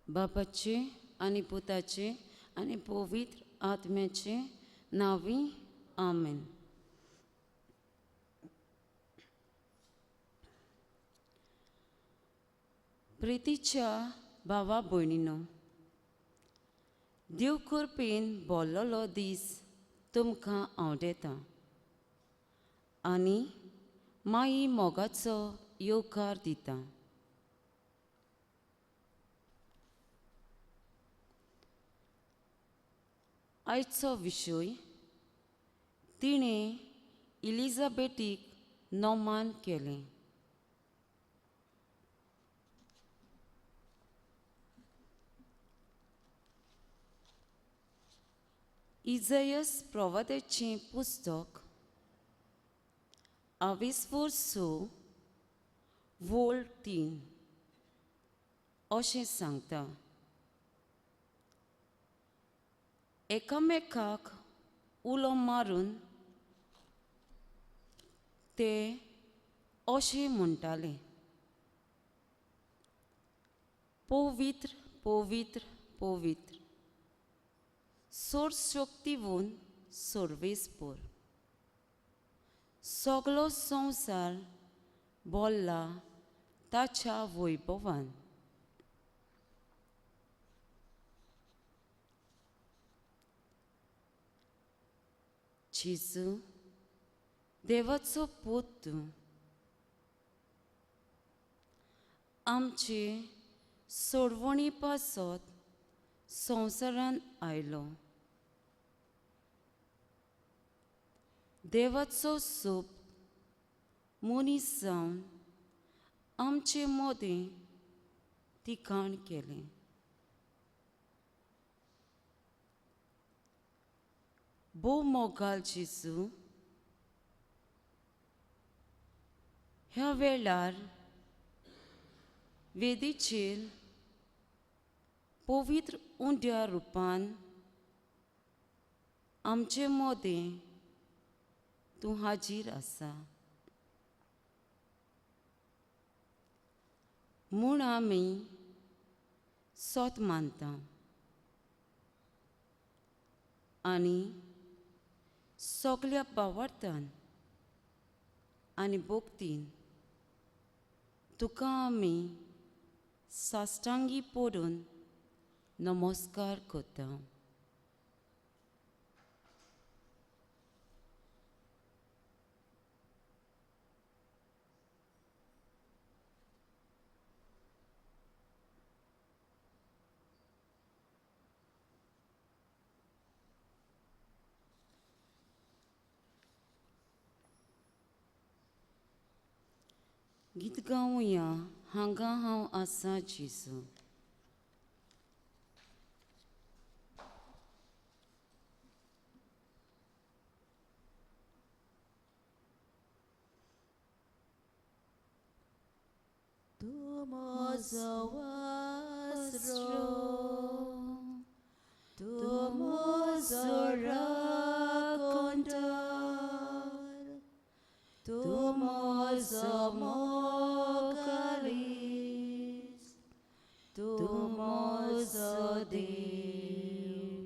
बापाचे आनी पुताचे आनी पवित्र आत्म्याचे नांवी आमेन. प्रितीच्या भावा भयणीनो, देव कृपेन बोल्लोलो दीस तुमकां आवडेता आनी माई मोगाचो येवकार दिता. आयचो विशय तिणें इलिजाबेटीक नोमान केलें. इजयस प्रवादाचें पुस्तक आविस्फोर स वोळ 3 अशें सांगता, एकामेकाक उलो मारून ते अशें म्हणटाले, पवित्र पवित्र पवित्र सोर शक्तिवून सर्वेस्पर, सगलो संवसार बोल्ला ताच्या वैभवान. जेजू देवाचो पूत तूं आमचे सोडवणी पासत संवसारान आयलो. देवाचो सोप मनीस जावन आमचे मदें ठिकाण केलें. भोव मोगाल जेजू, ह्या वेळार वेदीचेर पवित्र उंड्या रुपान आमचे मदें तूं हाजीर आसा म्हूण आमी सोत मानता आनी सगल्या भावार्थान आनी भक्तीन तुका आमी साश्टांगी पडून नमस्कार करता. गीत गावया हांगा हांव आसा जेजू. तूं म्हजो आसरो, तूं म्हजो राखणदार, तूं म्हजो मोगालीस, तूं म्हजो देव,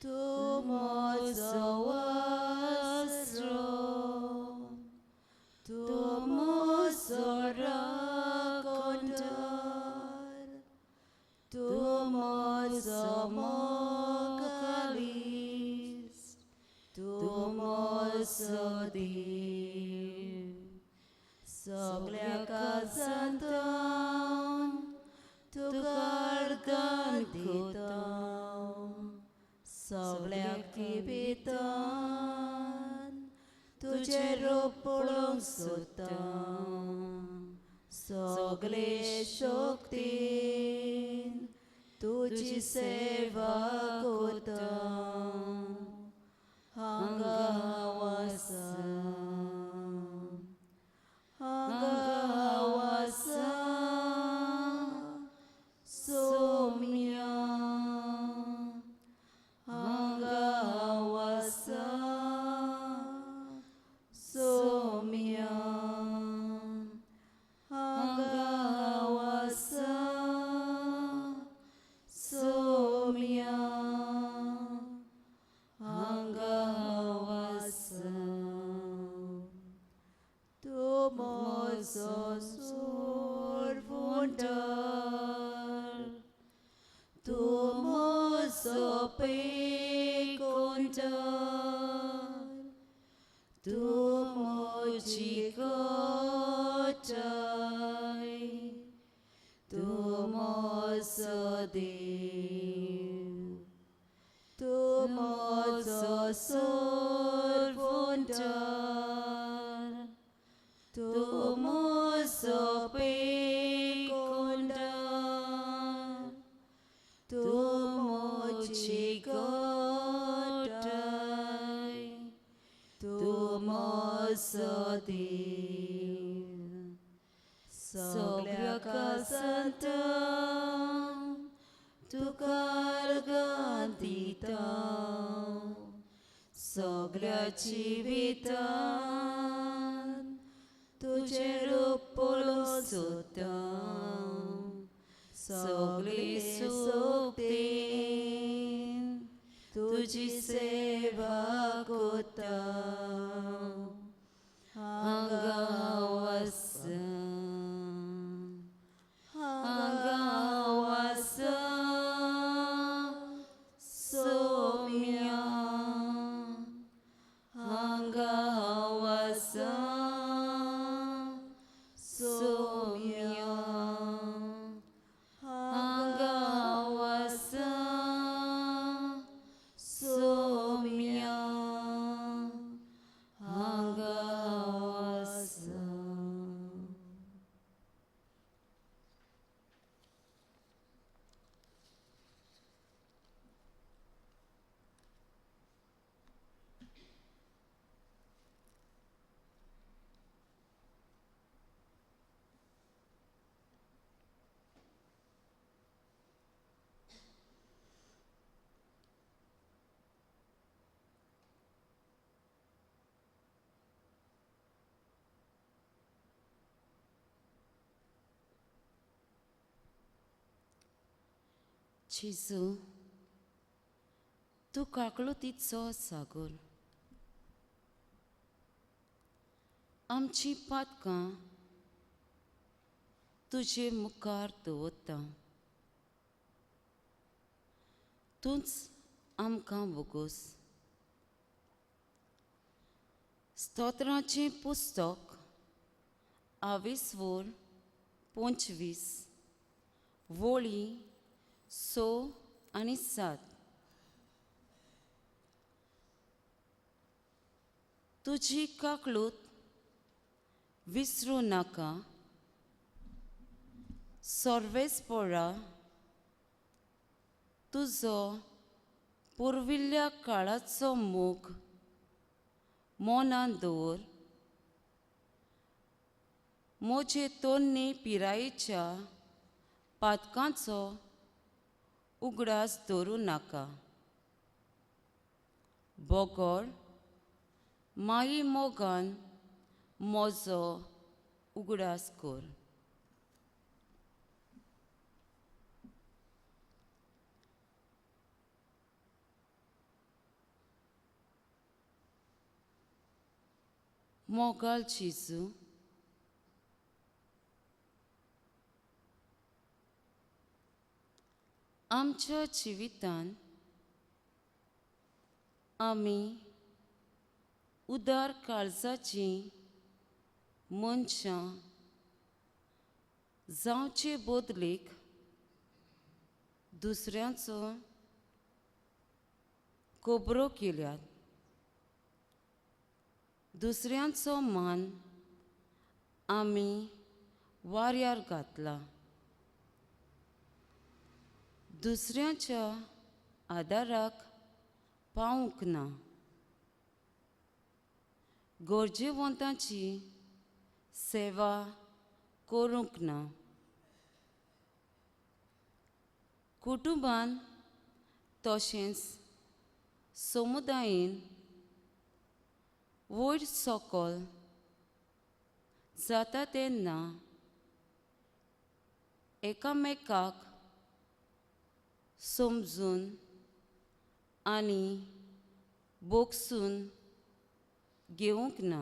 तूं म्हजो आसरो, तूं म्हजो राखणदार, तूं म्हजो मोगालीस, तूं म्हजो देव. सगल्या काळजांतल्यान तुका अर्गां दिता, सगल्या जिवितान तुजें रूप पळोवंक सोदता, सगले शक्तीन तुजी सेवा करता. हांगा हांव आसा, हांगा हांव आसा, सोम्या, हांगा हांव आसा, सोम्या, हांगा हांव आसा, पेकोंटर तूं म्हजी गोटाय तूं म्हजो देव तूं म्हजो सोरवंटर तूं म्हजो पेकोंटर तूं म्हजी गोटाय तूं म्हजो देव सगळ्या संता तुका अर्गां दिता सगळ्या जिवितान तुजें रूप पळोवंक सोदता सगळी सोबतीन तुजी सेवा करता हांगा हांव आसा हांगा हांव आसा सोम्या हांगा हांव आसा सोम्या हांगा हांव आसा सोम्या हांगा हांव आसा. जेजू तूं काकळुतीचो सागोर आमची पातकां तुजे मुखार दवरता तूंच आमकां बोगोस. स्तोत्राचें पुस्तक आवेसवोर 25 वळी 6 आनी 7. तुजी काकळूत विसरूं नाका सर्वेस्पोरा तुजो पुर्विल्ल्या काळाचो मोग मनान दवर. म्हजे तोन्ने पिरायेच्या पातकांचो उगडास दवरूं नाका. बगर माई मोगान म्हजो उगडास कर. मोगाल जेजू आमच्या जिवितान आमी उदार काळजाचीं मनशां जावचे बदलेक दुसऱ्यांचो खबरो केल्यात, दुसऱ्यांचो मान आमी वाऱ्यार घातला, दुसऱ्यांच्या आदाराक पावूंक ना, गरजेवंतांची सेवा करूंक ना, कुटुंबान तशेंच समुदायेन वयर सकल जाता तेन्ना एकामेकाक समजून आनी बोगसून घेवंक ना.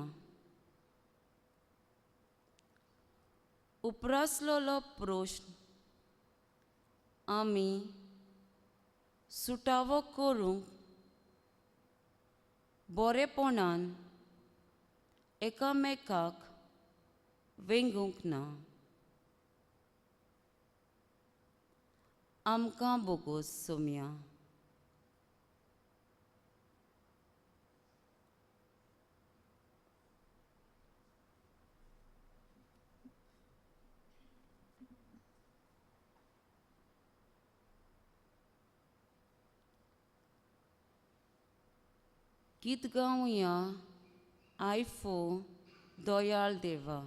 उप्रासलेलो प्रश्न आमी सुटावो करूंक बरेपणान एकामेकाक वेंगूंक ना. आमकां बोगोस सोम्या. गीत गावया आयफो दयाळ देवा.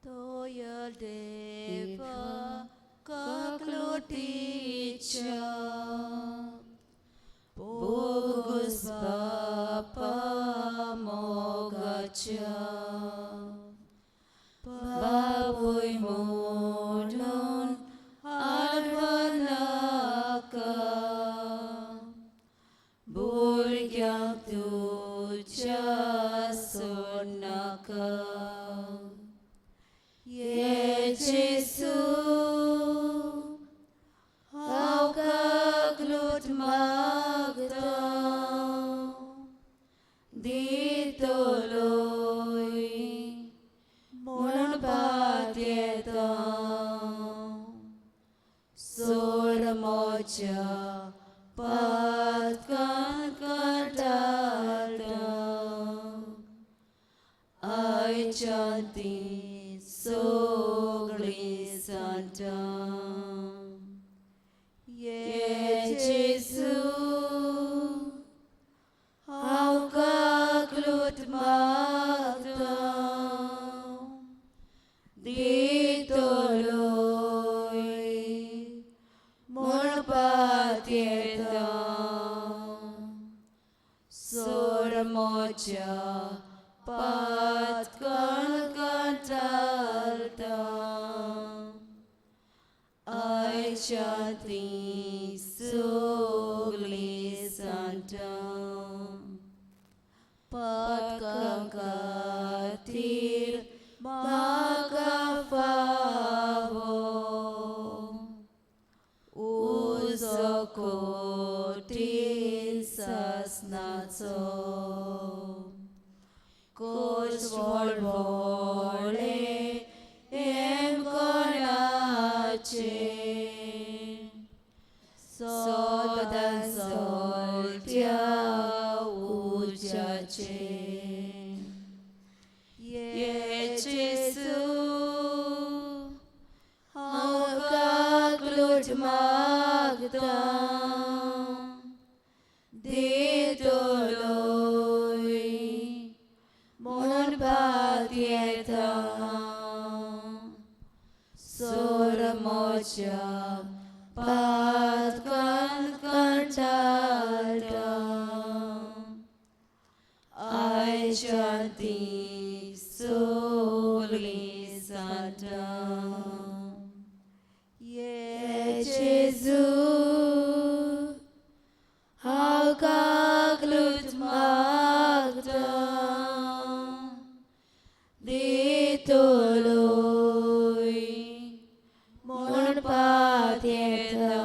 दयाळ देवा काकलोटीच्या बोगस बापा मोगाच्या बापूय म्हणून आडवनाका भुरग्यांक तुज्या सोडनाका. ये जेसू हांव काकलूट मागता दितलोय म्हणपाक येता सोड म्हज्या पातकान कंटाळटा आयच्यान ती सगळीं सांठां. ये जेसू हांव काकलूट मागता दितलोय म्हणपाक येता सोड म्हज्या पातकान कंटाळटा आयच्या ती सगळीं सांठां. पातकां खातीर म्हाका फावो उजो कोटीन सासनाचो कोश व्हडव्हडले हेम कोणाचे सदां चलत्या उज्याचे. ये जेसू हांव काकलूट मागता दितलोय म्हणपाक येता सोड म्हज्या पातकान कंटाळटा आयच्या ती सगळीं सांठां. ये जेजू हांव काकलूट मागता दितलोय म्हणपाक येता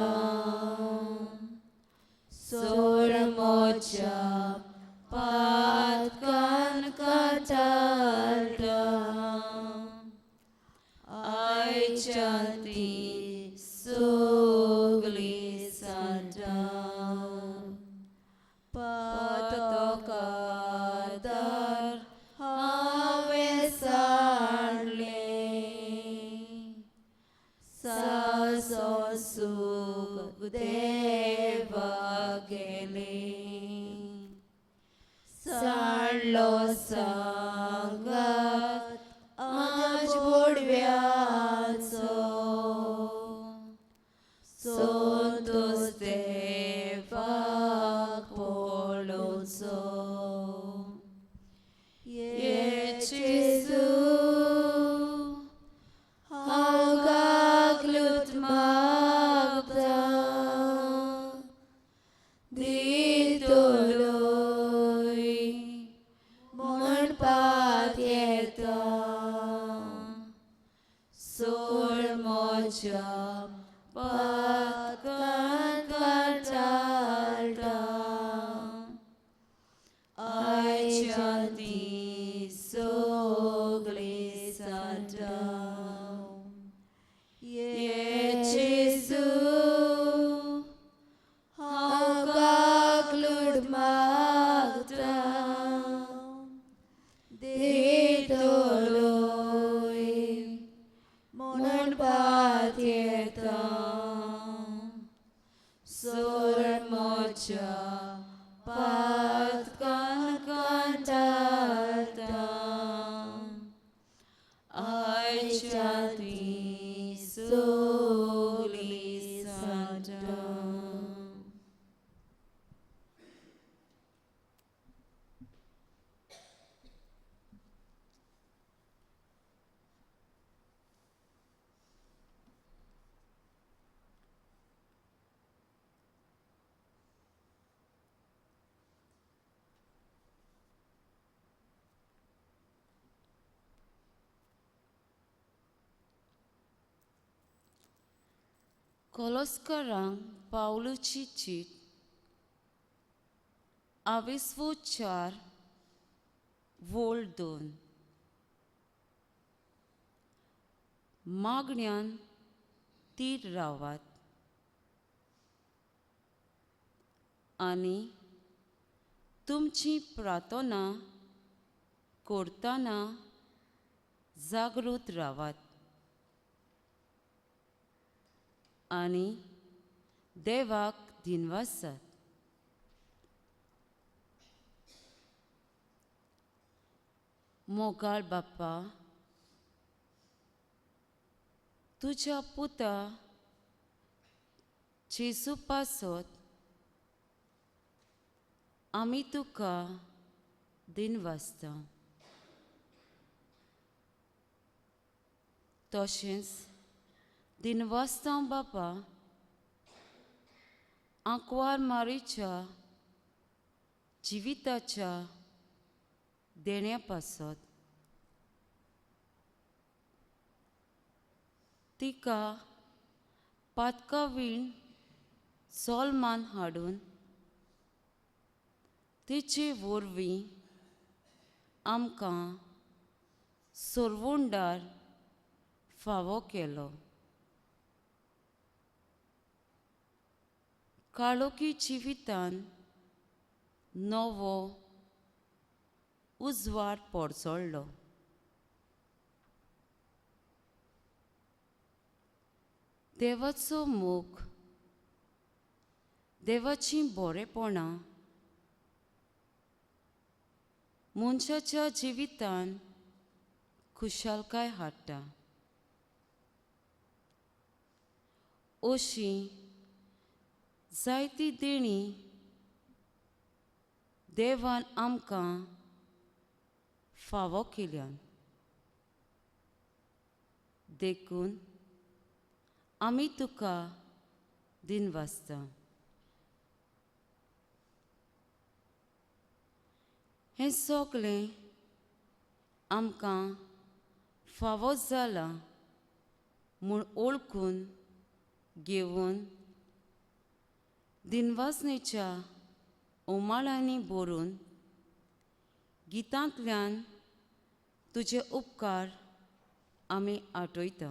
सोड म्हज्या पातकान कंटाळटा आयच्या ती सगळीं सांठां. पातकादार हांवें सांडलें सासो सूख देवा गेलें सांडलो सांगात आज बोडव्याचो संतोष देवाक पळोवचो. ये जेजू हांव काकलूट मागता दितलोय म्हणपाक पातकान कंटाळटा आयच्या ती सगळी सांता ये जेजू हांव काकलूट मागता दितलोय म्हूण पातयेता सोड म्हज्या पातकान कंटाळटा आयच्या ती सगळी सांता. कोलोस्करांक पावलूची चीट आविस्वो 4 वोळ 2. मागण्यान तीर रावात आनी तुमची प्रार्थना करतना जागृत रावात आनी देवाक दिनवासात. मोगाळ बाप्पा, तुज्या पुता जेजू पासत आमी तुका दिनवासता. तशेंच दिनवासता बापा आंकवार मारीच्या जिविताच्या देण्या पासत. तिका पातकावीण सोलमान हाडून तिचे वरवीं आमकां सोरवुंडार फावो केलो. काळोखी जिवितान नवो उजवाड पोरसोळ्ळो. देवाचो मोग, देवाचीं बरेपणां मनशाच्या जिवितान खुशालकाय हाडटा. अशी जायती देणी देवान आमकां फावो केल्यान, देखून आमी तुका दिनवासता. हें सगळें आमकां फावो जालां म्हूण वळखून घेवन दिनवासनेच्या उमाळ्यांनी भरून गितांतल्यान तुजे उपकार आमी आठयता.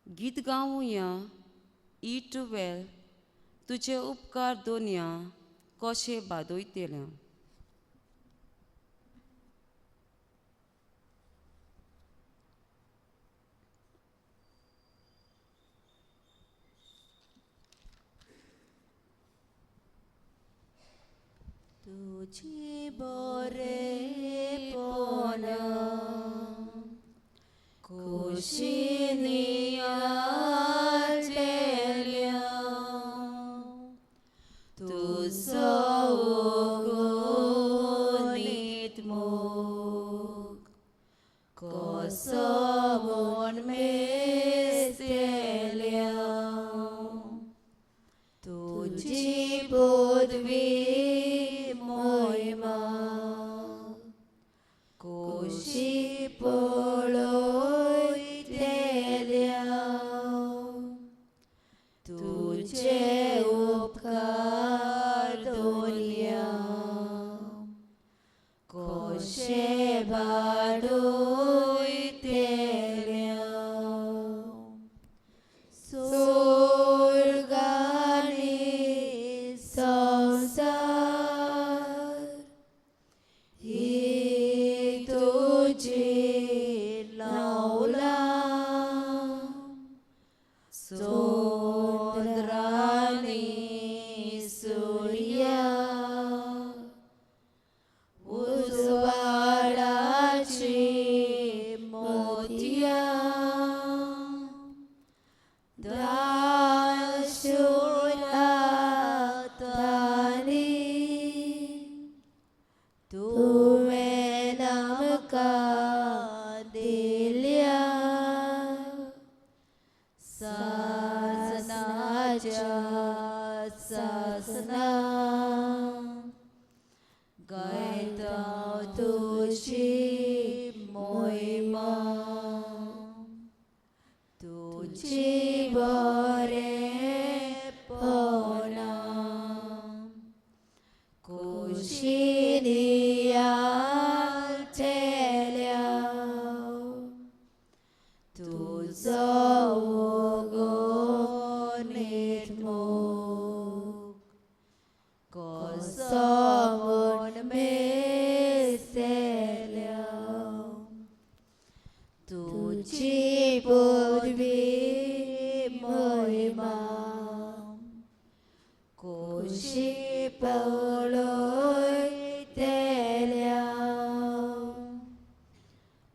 गीत गावया E12 तुजे उपकार दोनया कशे बादयतले. तुझी बरेपणा कुशीनी आटेल्या तुजो गणीत मोग कसो म्हूण मेजतल्या तुजी पदवी मोहिमा कुशी पळोवया. कुशीनी आलतेल्या तुजो ओगोनीत मोग कसो म्हूण मेजतल्या तुजी पदवी महिमा कुशी पळयतल्या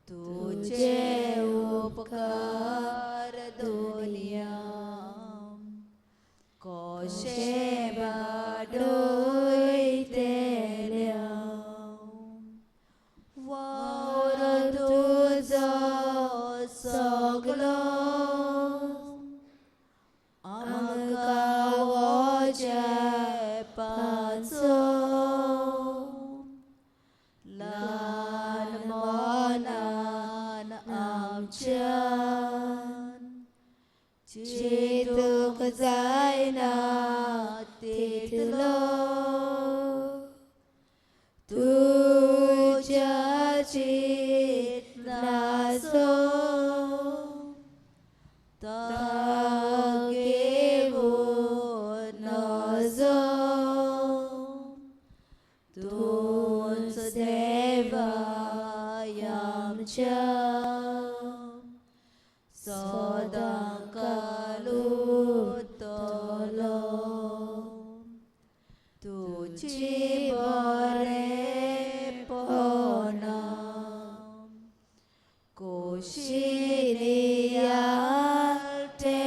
तुजे उपकार दुनिया कशे वाडयतल्या वावर तुजो सगलो आमकां वचपाचो ल्हान मनान आमच्यान चिंतूंक जायना तितलो तुज्या चिंतनाचो घेवूं नजो तूंच देवा आमच्या सदां कालुतलो तुजी बरेपणा कुशीनी आलतेल्या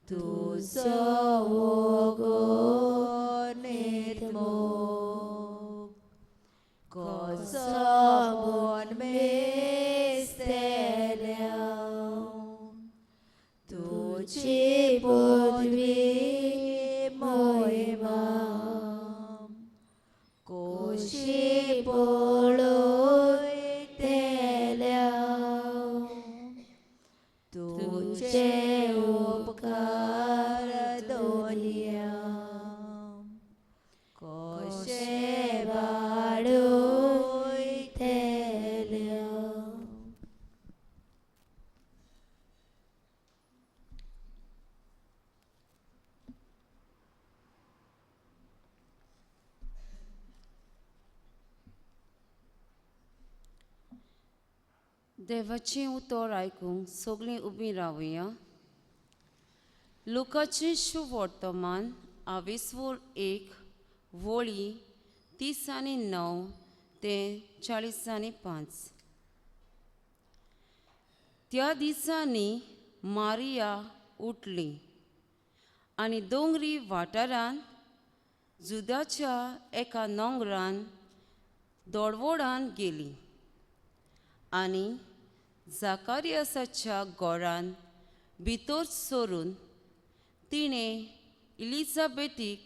तुजो ओगोनीत मोग कसो म्हूण मेजतल्या तुजी पदवी महिमा कुशी पळयतल्या तुजे उपकार दुनिया कशे वाडयतल्या. देवाचें उतर आयकूंक सगळीं उबीं रावया. लुकाचें शुवर्तमान आवेसवोर 1 वळी 30 आनी 9 ते 40 आनी 5. त्या दिसांनी मारिया उठली आनी दोंगरी वाठारांत जुदाच्या एका नोंगरान दोडवोडान गेली आनी जाकारियासाच्या गोरान भितर सरून तिणें इलिझाबेथीक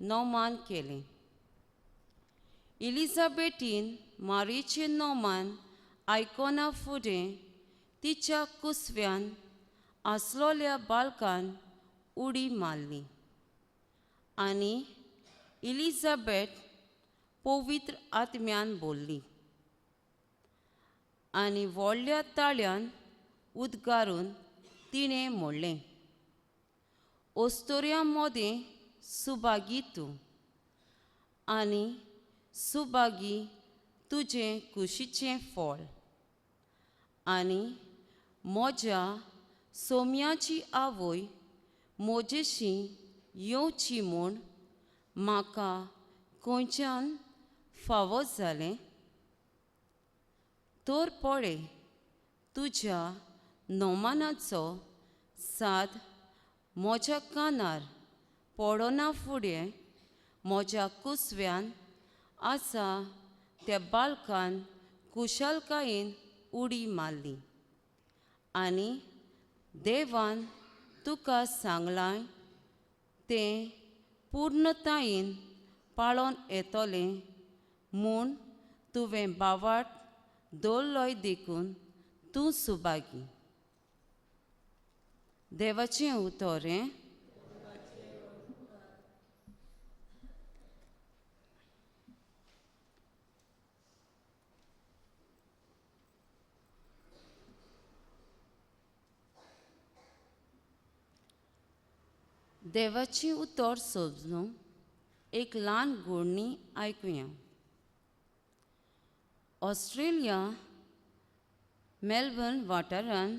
नोमान केलें. इलिझाबेथीन मारीचें नोमान आयकना फुडें तिच्या कुसव्यान आसलोल्या बालकान उडी मारली आनी इलिझाबेथ पवित्र आत्म्यान बोल्ली आनी व्हडल्या ताळ्यान उद्गारून तिणें म्हणलें, ओस्तोऱ्यां मदें सुभागी तूं आनी सुभागी तुजें कुशीचें फळ आनी म्हज्या सोम्याची आवय म्हजेशी येवची म्हूण म्हाका खंयच्यान फावो जालें? तर पळय तुज्या नोमानाचो साद म्हज्या कानार पडना फुडें म्हज्या कुसव्यान आसा त्या बालकान कुशालकायेन उडी मारली आनी देवान तुका सांगलां तें पूर्णतायेन पाळोन येतलें म्हूण तुवें बावाट दवरलोय देखून तूं सुभागी. देवाचें उतर हें. देवाची उतर सोजून एक ल्हान घोडणी आयकुया. ऑस्ट्रेलिया मेलबर्न वाठारांत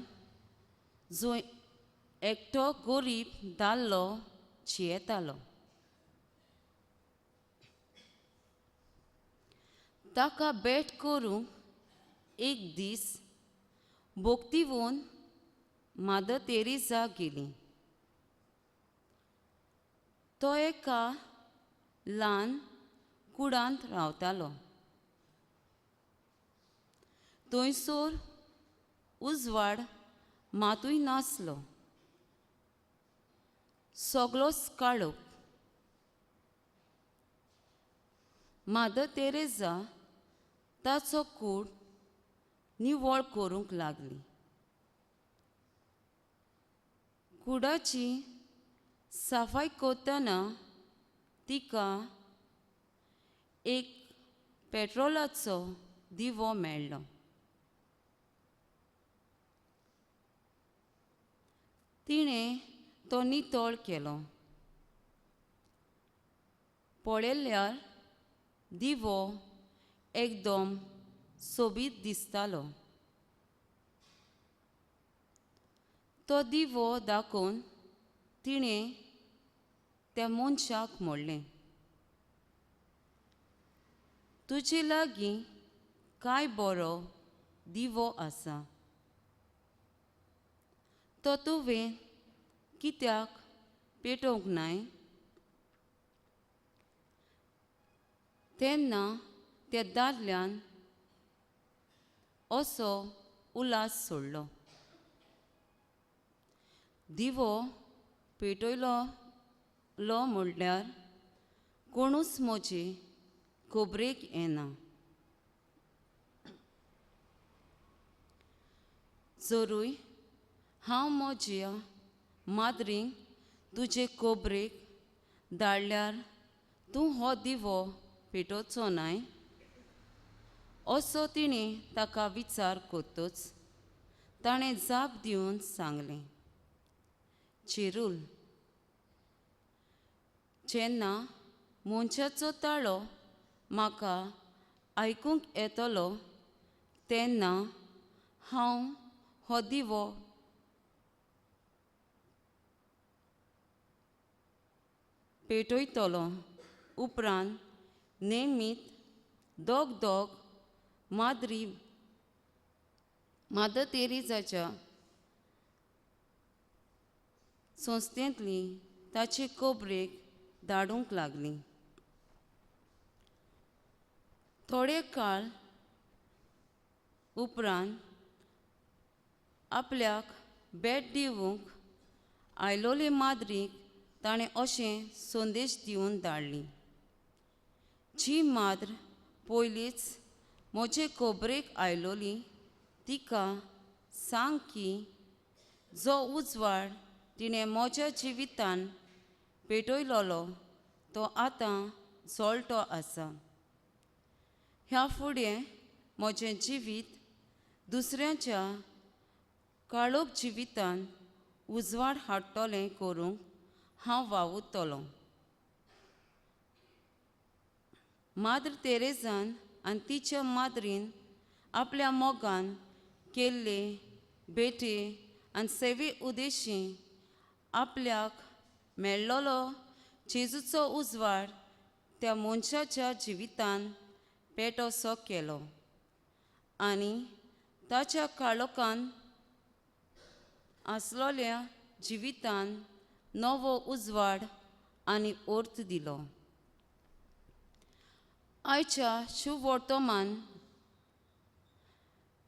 जो एकटो गोरीब दादलो जियेतालो. ताका भेट करूंक एक दीस भोक्तीवून मादर तेरेजा गेली. तो एका ल्हान कुडांत रावतालो. थंयसर उजवाड मातूय नासलो, सगलोच काळोख. मादर तेरेजा ताचो कूड निवळ करूंक लागली. कुडाची सफाय करतना तिका एक पेट्रोलाचो दिवो मेळ्ळो. तिणें तो नितळ केलो. पळयल्यार दिवो एकदम सोबीत दिसतालो. तो दिवो दाखोवन तिणें त्या मनशाक म्हणलें, तुजे लागीं कांय बरो दिवो आसा, तो तुवें कित्याक पेटोवंक नाय? तेन्ना त्या दादल्यान असो उल्हास सोडलो. दिवो पेटयलो लो म्हणल्यार कोणूच म्हजे खबरेक येना. जरूय हांव म्हज्या माद्रींक तुजे खबरेक धाडल्यार तूं हो दिवो पेटोवचो नाय? असो तिणें ताका विचार करतच ताणें जाप दिवन सांगलें, चिरूल, जेन्ना मनशाचो ताळो म्हाका आयकूंक येतलो तेन्ना हांव हो दिवो पेटयतलो. उपरांत नेमीत दोग दोग माद्री मादर तेरेजाच्या संस्थेंतली ताचे खबरेक धाडूंक लागली. थोडे काळ उपरांत आपल्याक भेट दिवंक आयलोले माद्रीक ताणें अशें संदेश दिवन धाडली, जी माद्र पयलींच म्हजे खबरेक आयलोली तिका सांग की जो उजवाड तिणें म्हज्या जिवितान पेटयलोलो तो आतां जळटो आसा. ह्या फुडें म्हजें जिवीत दुसऱ्यांच्या काळोख जिवितान उजवाड हाडटलें करूंक हांव वावुरतलों. माद्र तेरेजान आनी तिच्या माद्रीन आपल्या मोगान केल्ले भेटे आनी सेवे उद्देशी आपल्याक मेळ्ळलो जेजूचो उजवाड त्या मनशाच्या जिवितान पेटोसो केलो आनी ताच्या काळोखान आसलोल्या जिवितान नवो उजवाड आनी अर्थ दिलो. आयच्या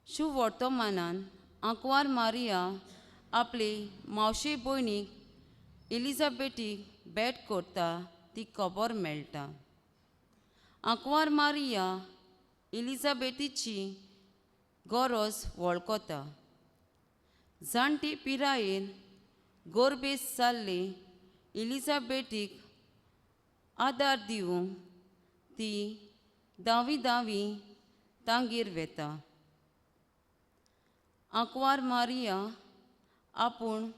शुभवर्तमानान आंकवार मारिया आपली मावशे भयणीक एलिझाबेटीक भेट करता ती खबर मेळटा. आंकवार मारिया एलिझाबेटीची गरज वळखता. जाणटी पिरायेन गोरबेस जाल्ले एलिझाबेटीक आदार दिवंक ती दावी दावी तांगेर वेता. आंकवार मारिया आपूण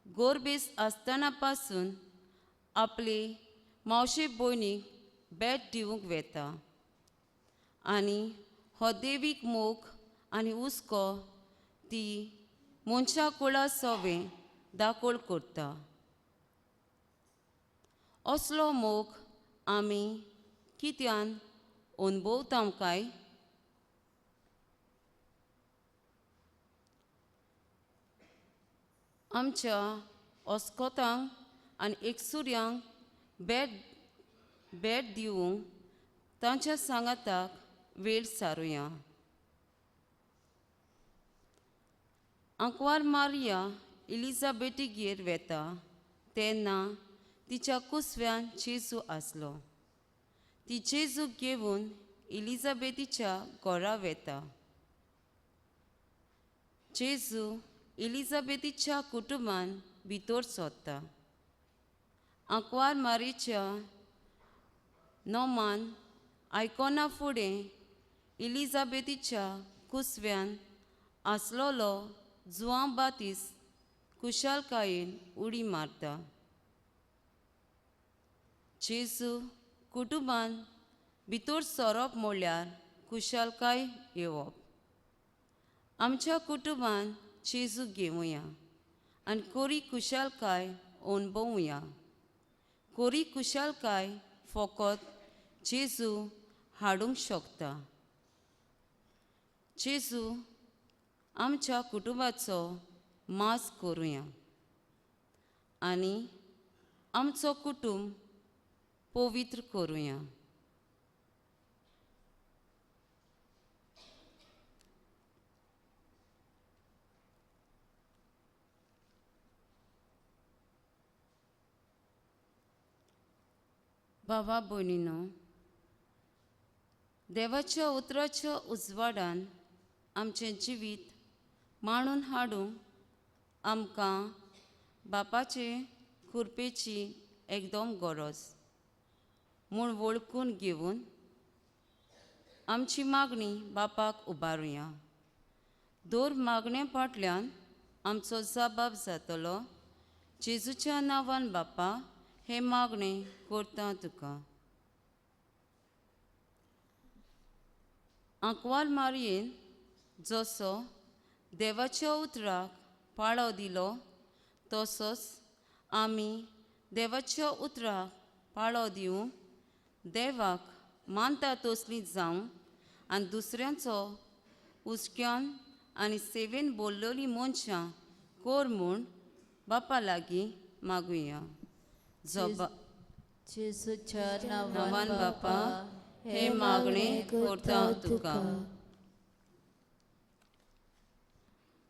गोरबेस आसतना पासून आपले मावशे भयणीक भेट दिवंक वेता आनी हो देवीक मोग आनी हुस्को ती मनशा कुळा सोवें दाखोल करता. असलो मोग आमी कित्यान अणभवता काय? आमच्या अस्कोतांक आनी एकसुऱ्यांक भेट भेट दिवंक तांच्या सांगाताक वेळ सारुया. आंकवार मारिया इलिजाबेटीगेर वेता तेन्ना तिच्या कुसव्यान जेजू आसलो. ती जेजूक घेवन इलिजाबेतीच्या घरा वेता. जेजू इलिजाबेतीच्या कुटुंबान भितर सोदता. आंकवार मारीच्या नोमान आयकना फुडें इलिजाबेतीच्या कुसव्यान आसलेलो जुआंव बातीस खुशालकायेन उडी मारता. जेजू कुटुंबान भितर सरप म्हळ्यार खुशालकाय येवप. आमच्या कुटुंबान जेजू घेवया आनी कोरी खुशालकाय अणभवया. कोरी खुशालकाय फकत जेजू हाडूंक शकता. जेजू आमच्या कुटुंबाचो मास करुया आनी आमचो कुटुंब पवित्र करुया. बाबा भयणीनो, देवाच्या उतराच्या उजवाडान आमचें जिवीत मांडून हाडूंक आमकां बापाचे कृपेची एकदम गरज म्हूण वळखून घेवन आमची मागणी बापाक उबारुया. दर मागणे फाटल्यान आमचो जबाब जातलो. जेजूच्या नांवान बापा हे मागणे करता तुका. आंकवार मारयेन जसो देवाच्या उतराक पाळो दिलो तसोच आमी देवाच्या उतराक पाळो दिवंक देवाक मानता तसली जावं आनी दुसऱ्यांचो हुस्क्यान आनी सेवेन बोल्लोली मनशां कर म्हूण बापा लागीं मागुया. जेजूच्या नांवान बापा हे मागणे करता तुका.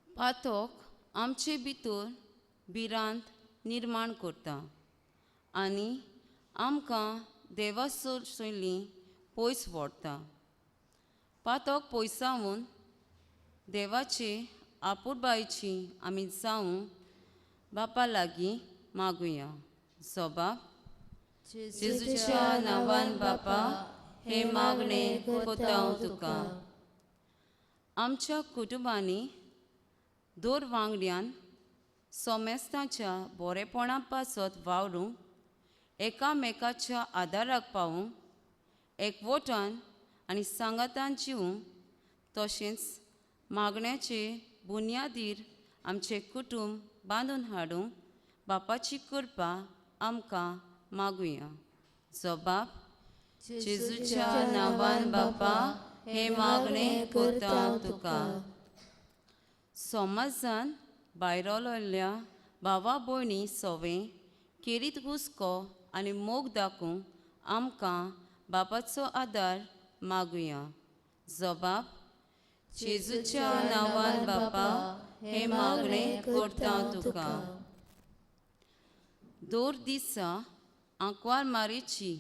पातक आमचे भितर भिरांत निर्माण करता आनी आमकां देवा शैली पयस व्हरता. पातक पयसावन देवाचे आपुरबायची आमी जावं बापा लागीं मागुया. जबाब जेजूच्या नांवान बापा हे मागणे करता तुका. आमच्या कुटुंबांनी दर वांगड्यान सोमेस्ताच्या बरेपणा पासत वावरूंक, एकामेकाच्या आदाराक पावूंक, एकवटान आनी सांगातान जिवूंक, तशेंच मागण्याचे बुन्यादीर आमचें कुटुंब बांदून हाडूंक बापाची कृपा आमकां मागुया. जबाब जेजूच्या नांवान बापा हे मागणे करता तुका. समाजान भायरल्या भावा भयणी सोवें केरीत हुस्को आनी मोग दाखोवंक आमकां बापाचो आदार मागुया. जबाब जेजूच्या नांवान बापा हे मागणे करता तुका. दर दिसा आंकवार मारीची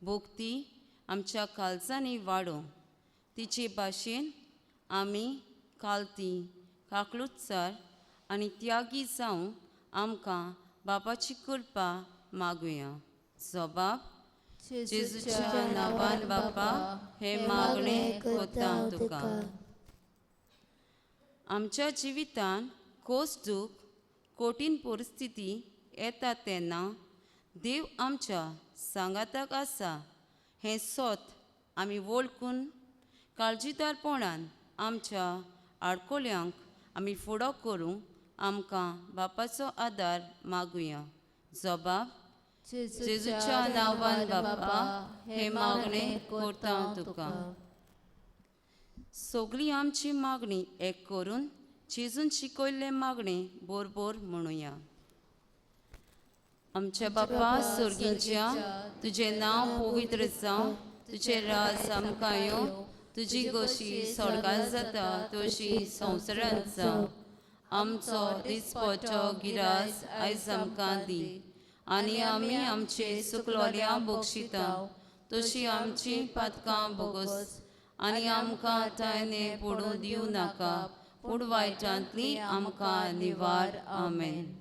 भक्ती आमच्या काळजांनी वाडोवंक तिचे भाशेन आमी कालती काकलुतसार आनी त्यागी जावंक आमकां बापाची कृपा मागुया. जबाब जेजूच्या नांवान बापा हे मागणे करता तुका. आमच्या जिवितान खोस दूख कठीण परिस्थिती येता तेन्ना देव आमच्या सांगाताक आसा हें सोत आमी वळखून काळजीदारपणान आमच्या आडकोल्यांक आमी फुडो करूंक आमकां बापाचो आदार मागुया. जबाब जेजूच्या नांवान बापा हे मागणें करता तुका. सगळी आमची मागणी एक करून जेजून शिकयल्ले मागणें बरोबर म्हणुया. आमच्या बापा सोर्गींच्या, तुजें नांव पवित्र जावं, तुजें राज आमकां येवं, तुजी गोशी स्वर्गांत जाता तशी संवसारांत जावं. आमचो दिसपट्टो गिरास आयज आमकां दी आनी आमी आमचे सुकलोल्या बक्षिता तशी आमची पातकां भोगोस आनी आमकां तायने पडूं दिवं नाका, पूण वायटांतली आमकां निवार. आमेन.